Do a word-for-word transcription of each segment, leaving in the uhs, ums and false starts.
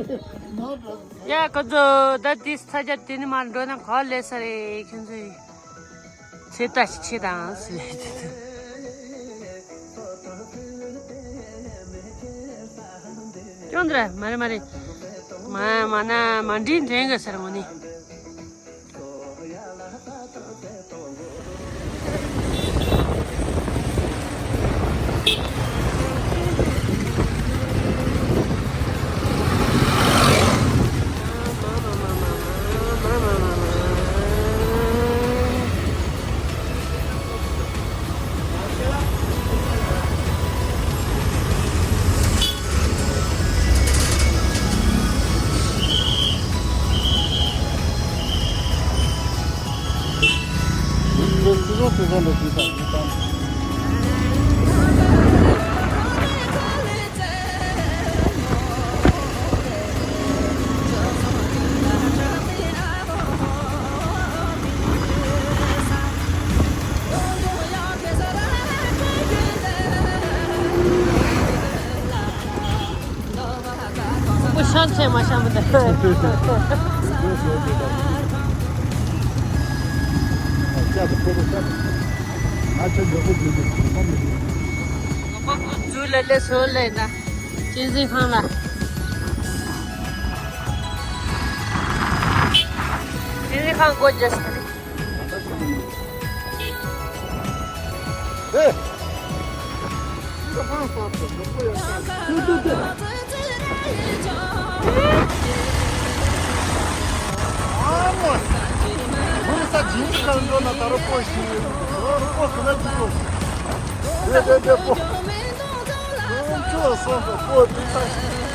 ཡ་ཁོ་ཚོ་ད་དེ་ས་ཆ་དེ་ནས་མར་འགྲོ་ན་ག་པར་སླེབས་ས་རེད། ཁྱོད་ཚོས་ཚོད་ལྟ་ཞིག་བྱེད་དང་ཟེར། ཅོང་དྲ་མ་རེད་མ་རེད། མ་མ་ན་མ་འདྲིས་འདྲེན་གི་ཟེར་ངོ་ནི། ཤང་ཆེ་མ་ཤང་མི་འདུག་ཟུ་ལ་ལེ་སོ་ལེ་ན། གཅན་གཟན་ཁང་ལ། གཅན་གཟན་ཁང་སྒོ་རྒྱག་ས་རེད། ཨེ། ག་ཚོད་སྒོར་སྒོར་འགྲོ་ཡིན།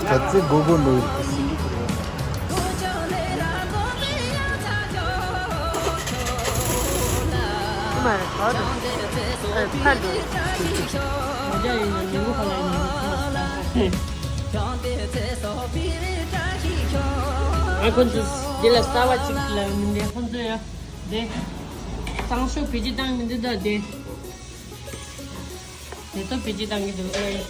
ཨ་མ་རེད། ག་རེད། ཨ་ཕ་འགྲོ། ང་རྒྱ་ཡིན་ན་མི་ངོ་ཧ་ལ་ཡིན་ན། ཨ་ཁོ་ཚོ་འདི་ལ་གསར་བ་གཅིག་ལ་མི་འདྲ། ཁོ་ཚོ་ཡ་འདི་གཙང་ཤོག་བེད་སྤྱོད་བཏང་གི་འདུག་ད་དེ། དེ་ཚོ་བེད་སྤྱོད་བཏང་གི་འདུག་ཨེ།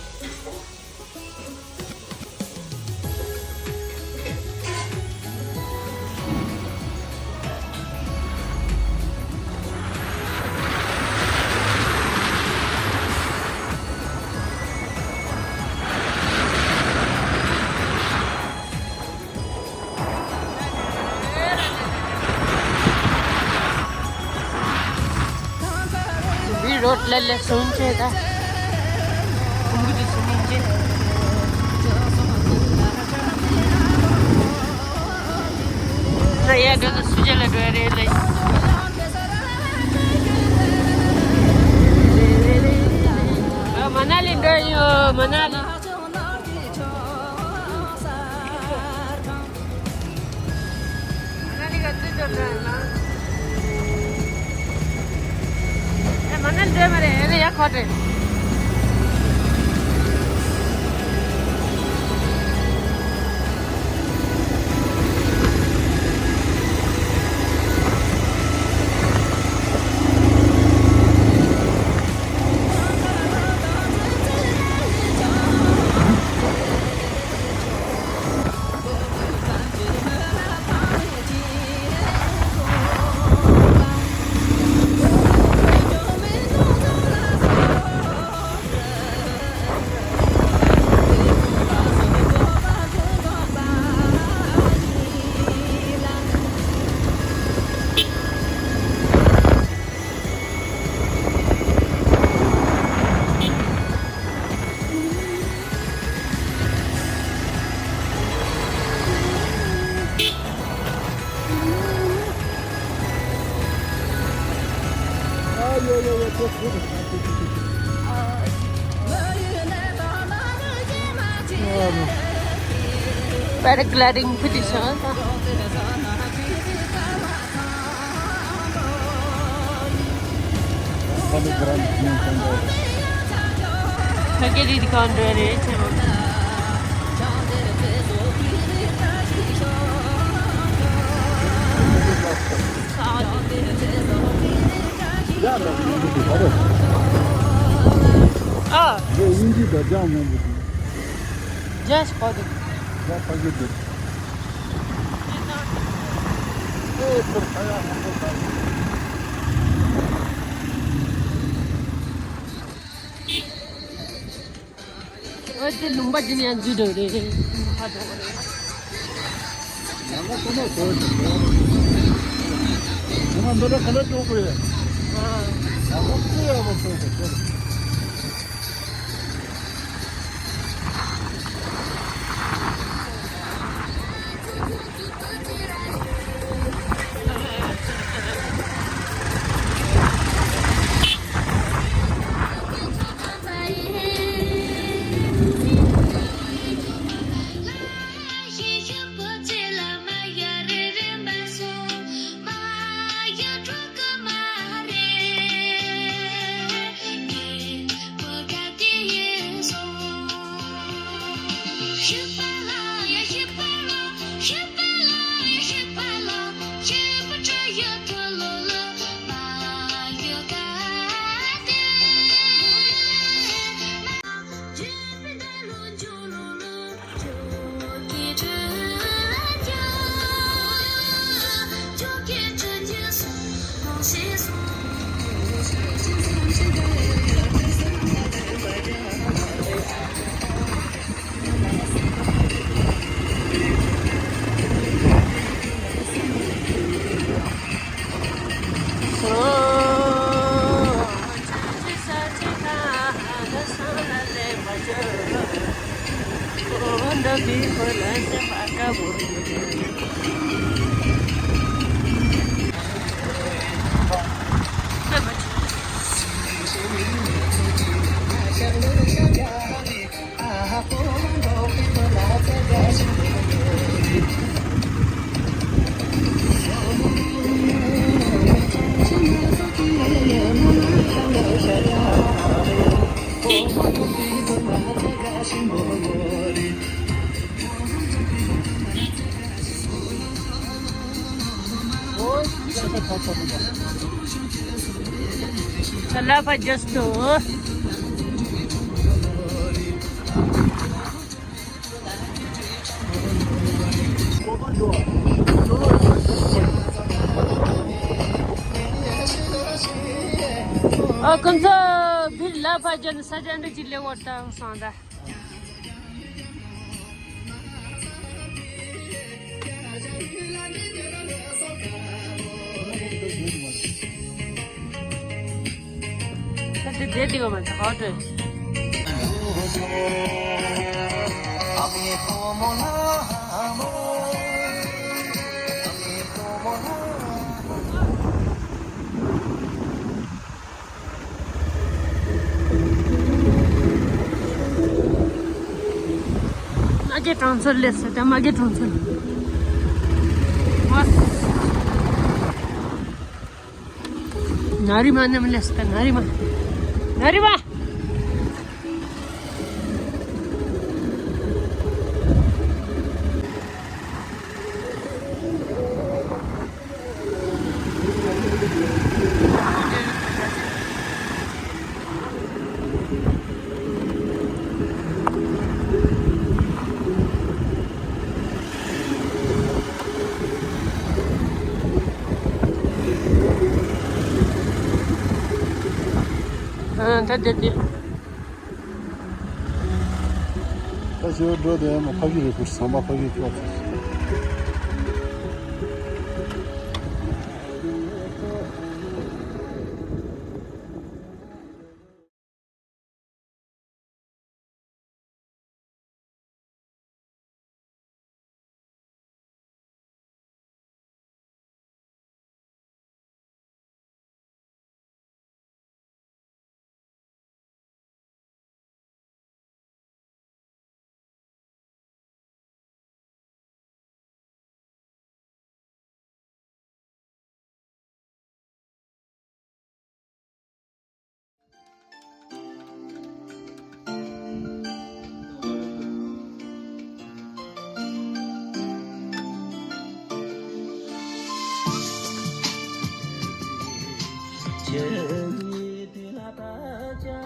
བི་རོད་ལ་ལ་སོང་ཆེ་ད། ཁོང་གི་དུས་སུ་ཉིན་ཅི། ད་ཡ་འགྲོ་ན་སུ་ཇ་ལ་འགྲོ་ཡ་རེད་ལ། ཨ་མ་ན་ལི་འགྲོ་ཡོད། མ་ན་ལི། Paragliding ཕུལ་ཏེ་བྱུང་། ཕ་གི་རིགས་གང་འདྲ་རེད་ཅེས། ཨ། འདི་དབྱིན་ཇི་དང་རྒྱ་མང་པོ་འདུག་རྒྱ་ཞིག་གོ་འདུག་རྒྱ་ཕ་གི་འདུག་ཨེ་ཁོར་ཁ་ཡག་མང་པོ་དང་། ཨོ་དེ་ལུང་པ་འདི་ནས་ཡང་འཛུལ་འགྲོ་རེད། ལུང་པ་འགྲོ་རེད། ལུང་པ་འདི་ལ་ག་ལ་འགྲོ་དགོས་རེད། ཨ། ལུང་པ་ཚོ་ཡག་པོ་ཚོ་དགོས་རེད། Salapa just to. ཨ་ཁོང་ཚོ་བིར་ལ་ཕ་ཇན་ས་ཇན་རི་ཅི་ལེ་ཝར་དང་སང་ད། ད་དེ་དེ་དེ་ག་མ་ཚ་ཧོ་ཏེ། མ་གི་གྲོང་ཚོ་ལས་སུ་ད་མ་གི་གྲོང་ཚོ་ལས། ནཱ་རི་མ་ནམ་ལས་ད་ནཱ་རི་མ། ནཱ་རི་མ། ཨ། ད་དེ་དེ། ད་ཞོར་འགྲོ་དེ་མ་ཕ་གི་རེད་ཁུར་ཟམ་པ་ཕ་གི་ཁྱོད་ཚོ།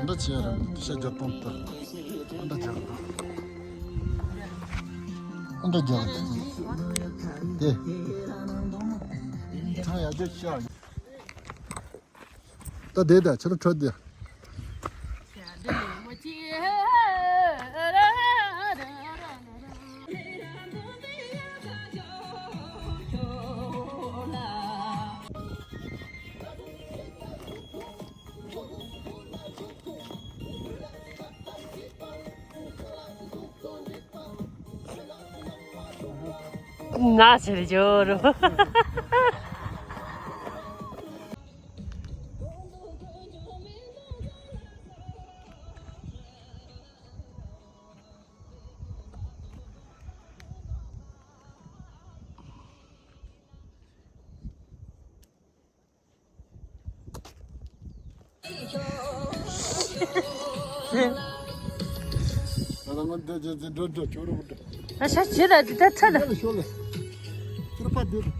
འདྲ་བྱས་རེད། ཤ་རྒྱག་སྟངས་ལྟར། འདྲ་རྒྱག་སྟངས། འདྲ་རྒྱག་སྟངས། དེ། ཚང་ཡར་རྒྱས་ཤ། ད་དེ་ད་ཕྱི་ལ་འཕྲོད་དེ། ན་ཟེར་འཇོག་རོགས། ད་ང་འདི་ཅི་ཅི་འགྲོ་འགྲོ་ཁྱོད་རང་འགྲོ། ཨ་ཤ་ཅི་ལ་འདི་ད་ཚ་ལ། ཤོག་ལ། ཁྱོད་ཕ་འདི།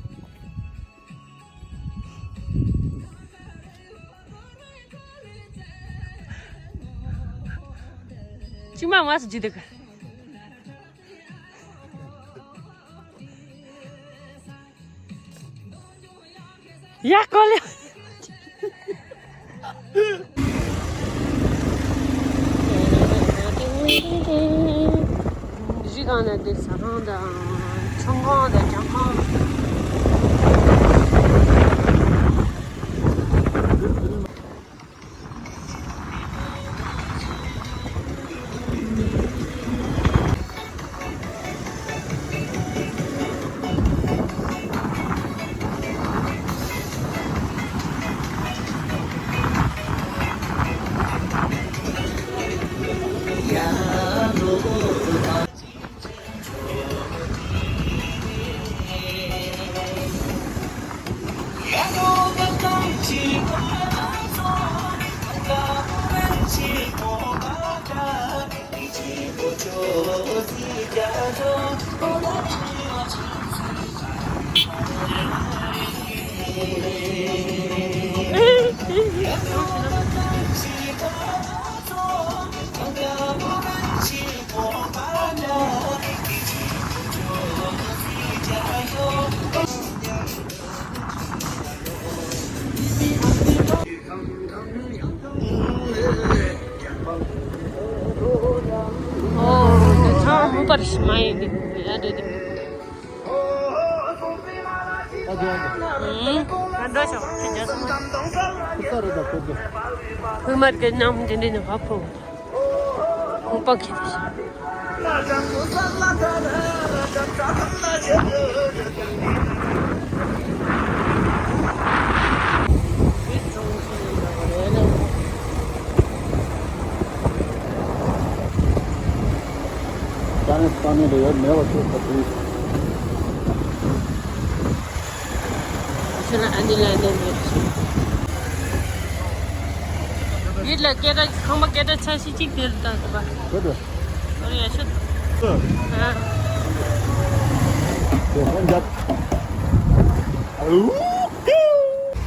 ཅི་མ་ང་སུ་ཅི་འདུག་ཡ་ཀོ་ལེ། གཞི་གང་ན་དེ་ཟ་ཁང་དང་ཚོང་ཁང་དང་གྱང་ཁང་། ཨོ། ད་ཚང་མ་པར་ཞིག་མ་ཡིན་ནི་ཡ་འདྲ་འདི། ཨ་འདྲ་ཤོག་ཁྱེད་རྒྱ་སོང་། ཁུ་ས་རེད་ད་ཁོ་ཚོ། ཁུ་མར་གི་ནང་འདི་འདྲ་ནི་ཧ་ཕོ། ཁོང་པ་ཁྱེད། ཀྱང་ནས་བཏང་ནས་ལ་ཡོད་མེད་པ་ཚོད་ཁ་བྲིས། ཁྱོད་ལ་ཨ་ནི་ལ་ནས་མེད། ཡིད་ལ་སྐད་གྲགས་ཁང་པ་སྐད་གྲགས་ཆ་ཤས་གཅིག་དེ་ལ་བཏང་ཐུབ་པ། ཁྱོད་དུ། ཨོ་ཡ་ཤོད། ཨ། དེ་ཧོན་འཇབ།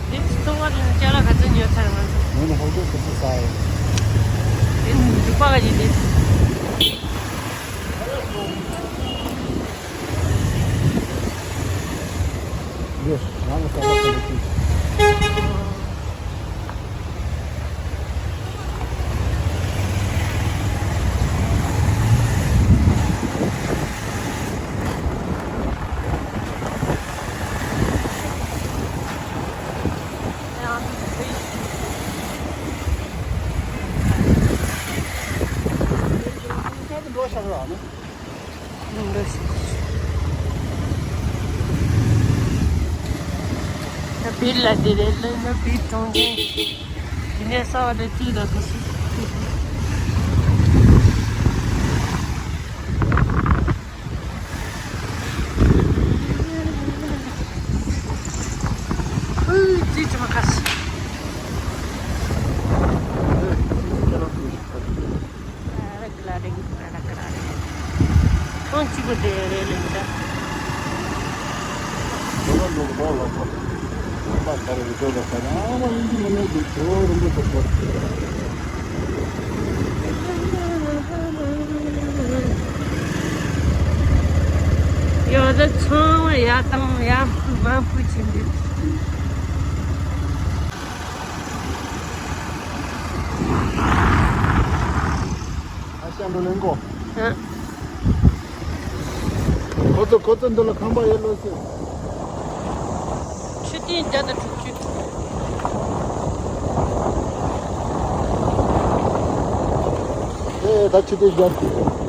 འདི་ཚོ་བ་ལ་ཅ་ལག་ག་ཚོད་ཉོས་ཚར་ང་ཚོ། ངས་ནི་ཧོ་ཀོ་ག་ཚོད་ཟ་ཡོད། འདི་འདུག་པ་ག་ཅིག་འདི། ཡོད། ང་ལ་ས་ལ་ས་ལ་ཅིག་འགྲོ་ཤག་ར་ནི། ད་བིར་ལ་དེ་རེད་ལ་ན་བིར་གྲོང་ཁྱེར། དེ་ནས་ས་བ་དེ་དུས་ད་དུ་སུ། ཨུ་ཙི་ཙི་མ་ཁ་སི། ཁོང་གཅིག་པུ་དེ་རེད་ལེ་ད། ཁོ་ལ་ལོག་ལོག་ལོག་ཁོ། ཁོ་པ་ཁ་རེ་ཁོ་ལ་ཁ་ན་ཨ་མ་ཡིན་གྱི་མི་ནུས་ཀྱི་ཁྱོད་རིན་པོ་ཆེ་ཁོ། ཡོད་ཚང་མ་ཡར་བཏང་ཡར་མར་ཕུད་ཕྱིན་འདུག་ཨ་ཤ་འགྲོ་ལེན་གོ། ཨ། ཁོ་ཚོ་ཁོ་ཚོ་འདི་ལ་ཁང་པ་ཡོད་ལོ་ཟེར། མཆོད་རྟེན་བརྒྱ་དང་དྲུག་ཅུ། ཨེ་ད་མཆོད་རྟེན་བརྒྱ།